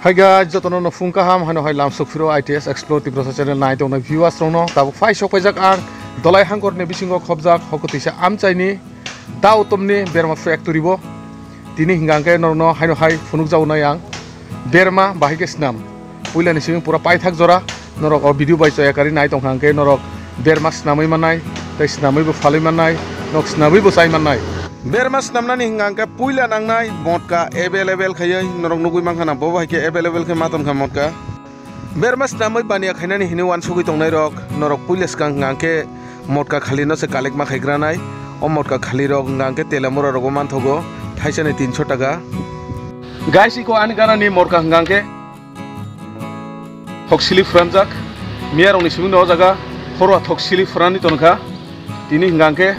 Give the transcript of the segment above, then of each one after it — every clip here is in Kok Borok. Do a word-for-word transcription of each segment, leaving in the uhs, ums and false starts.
Hi guys, jotono no phung kaham, haino hai lamsok phiro I T S Explore Tiprasa channel nai tongnai viewers rokno tabuk phai sok paijak ang Dolai Hangkor ni bisingo khobjak hokotwisa amchaini da utomni berma factory bo. Tini hingka hingke norokno haino hai phunukjago nai ang berma bahai khe snam. Puila ni simi pura paithak jora norok o video bai choya kari nai tongkha hingke norok berma snamwi mannai, tei snamwi bo phalwi mannai, nok snamwi bo chai mannai. Berma snamnani hingka hingke puila nangnai motka available khaiwi norok nugwi mankha na bo bai khe available khe ma tongkha motka. Berma snamwi baniya khainani hinwi wansugwi tongnairok norok puila swkang hingka hingke motka khalino se collect ma khaigranai. O motka khalirok hingka hingke Telamura rogo manthogo thaisani tinso taka. Guys, iko ani ganani motka hingka hingke thoksili phranjak. Miyarokni simi no o jaga phorwa thoksili phrani tonkha. Tini hingka hingke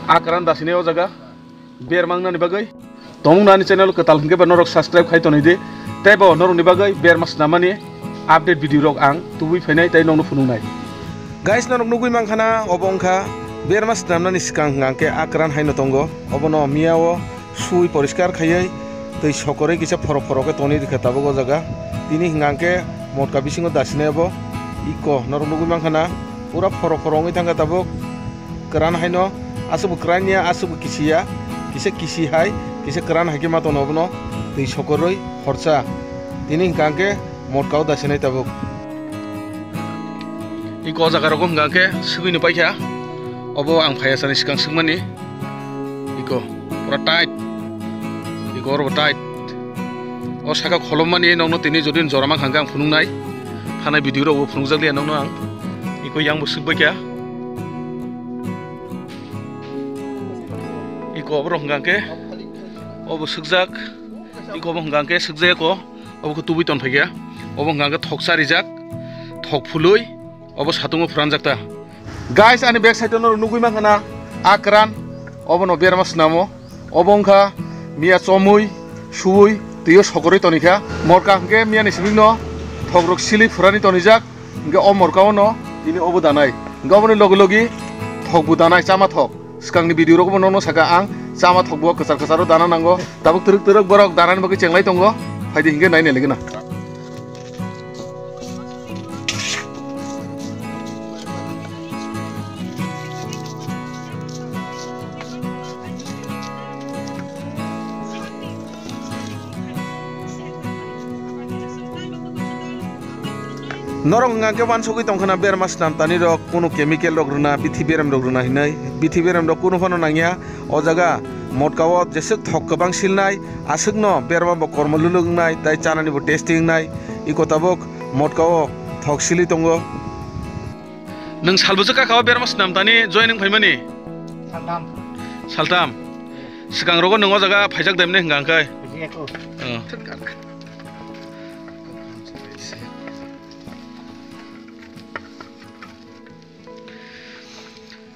akran dasini o jaga. Berma wngnani bagwi tongmung nani channel kwtal hwnkhe ba norok subscribe khai tonwi di, tei bo norokni bagwi berma snamani update video rok ang tubui phainai tei nokno phunuknai. Guys, norok nugwi mankha na obo wngkha berma snamnani swkang hwnkha hwnkhe akran haino tongo, obono miya o sui poriskar khaiwi twi sokorwi kisa phorok phorok khe tonwi rwkha tabuk o jaga. Tini hwnkha hwnkhe motka bisingo dasinai obo iko norok nugwi mankha na pura phorok phorok wngwi thangkha tabuk. Kwran haino aswkbo kwran ya, aswkbo kisi ya, kisa kisi hai, kisa kwran hai khe ma tono obono twi sokorwi horsa. Tini hwnkha hwnkhe motka o dasinai tabuk. Iko o jaga rogo hwnkha hwnkhe swgwino paikha, obo ang phaiya sani swkang swkmani. Iko pura tight, iko oro bo tight. O saka kholommani nokno tini jodi jora mankha hwnkhe ang phunuknai, thanai video rogo phunukjakliya nokno ang. Iko yang bo swkbaikha. Iko oborok hwnkha hwnkhe obo swkjak, iko obo hwnkha hwnkhe swkjak eko, obo khe tubui tonphaikha, obo hwnkha hwnkhe thok charijak, thok phului, obo satungo phranjak ta. Guys, ani back side o norok nugwi mankha na akran, obono berma snamo, obo wngkha miya chomwi, suwi, twiyo sokorwi tonikha, morka hwnkhe miyani simikno thokrok silwi phurani tonijak. Hingke o morka o no tini obo danai. Hingke oboni logi logi thok bo danai, chama thok. Swkangni video rogo bo nono saka ang, chama thok bo kwchar kwchar o dana nango. Tabuk twrwk twrwk borok danani bagwi chenglai tongo. Phaidi hingke nai nai lagi na. Norok hwnka khe uansugwi tongkha na berma snamtani rok kunu chemical rok rwna, bithi berem rok rwna hinwi. Bithi berem rok kunu phano nangya. O jaga motka o jeswk thok kwbang silnai, aswkno berma bo kormo luluk wngnai, tai chanani bo tasty wngnai. Iko tabuk motka o thok silwi tongo. Nwng sal bwswk kaka o berma snamtani joining phaimani? Saltham. Saltham. Swkang rogo nwng o jaga phaijak daimani hwnka hwnkhe? Phaijak o. Oh.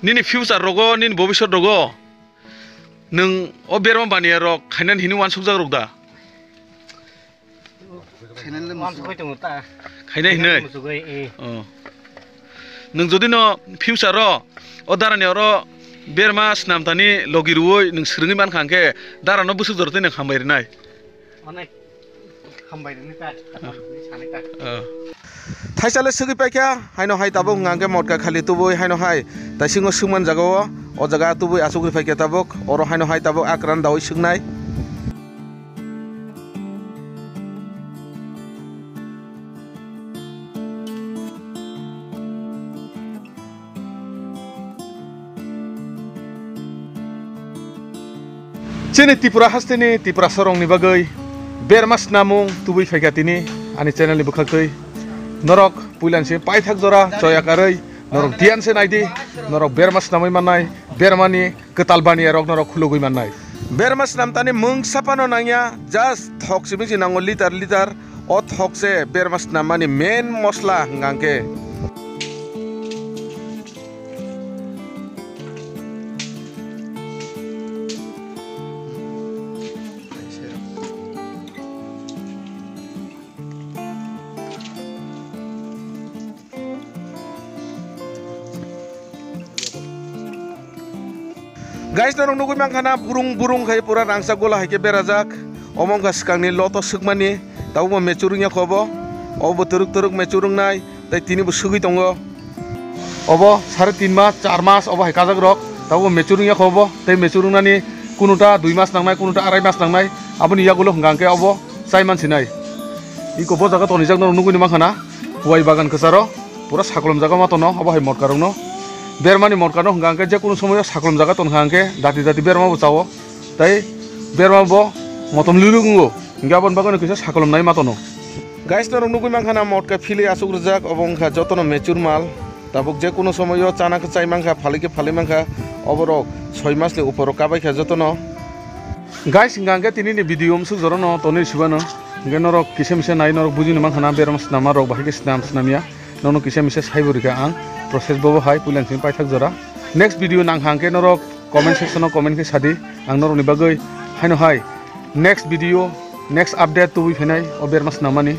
Nini future rogo, nini bobisot rogo nwng o berma baniya rok khainani hinwi uansukjak rok da? Khainani le muchugwi tongo ta. Khainai hinwi? Muchugwi, eh. Oh. Nwng jodi no future o o darani oro berma snamtani logi rwui nwng swrwngwi mankha hwnkhe darano bwswk jora tei nwng hambai rwnai? Onek hambai rwnai ta, sani ta. Oh. Thaisa le swgwi paikha, haino hai tabuk hwnka hwnkhe motka khali tubui haino hai taisingo swngman jaga o, o jaga tubui achugwi phaikha tabuk, oro haino hai tabuk akran daui swknai. Chini Tripura hasteni Tiprasarokni bagwi berma snamung tubui phaikha tini ani channel ni bwkhaktwi. Norok puilani simi paithak jora choya karwi norok diyan se naidi, norok berma snamwi mannai, bermani kwtal baniya rok norok khulugwi mannai. Berma snamtani mungsa phano nangya, just thok simi se nango liter liter. O thok se berma snammani main mosla hwnka hwnkhe. Guys, norok nugui mankha na, burung burung khai pura rangchak gola hai khe berajak. Omo wngkha swkangni loto swkmani. Tabukbo mature wngya kho obo. Obo twrwk twrwk mature wngnai, tei tini bo swgwi tongo. Obo sare tin mas, char mas obo hai kajak rok. Tabukbo mature wngya kho obo, tei mature wngnani kunuta dui mas nangnai, kunuta arai mas nangnai. Aboni yagulo hwnkha hwnkhe obo chai mansinai. Iko bo jaga tonijak norok nugwi mankha na, kuwai bagan kwcharo pura sakolom jaga ma tono, obo hai morkarokno. Bermani morkarno hwnkha hwnkhe je kunu somoyo sakolom jaga tonkha hwnkhe dati dati berma bo chao. Tei berma bo motom luluk wngo, hwnkhe aboni bagwino kisa sakolom nai ma tono. Guys, norok nugwi mankha na motka philwi asuk rwjak, obo wngkha jotono mature mal. Tabuk je kunu somoyo chana khe chai mankha, phalwi khe phalwi mankha, oborok soi masni uporo kabaikha jotono. Guys, hwnkha hwnkhe tinini video amsuk jorono tonwi sibano. Hwnkhe norok kisa misa nai norok bujini mankha na berma snama rok bahai khe snam snamya. Nono kisa misa saibo rikha ang process bobo hai puilan sini paithak jora. Next video nangkha hwnkhe norok comment section o comment khe sadi, ang norokni bagwi haino hai next video, next update tubui phainai o berma snamani.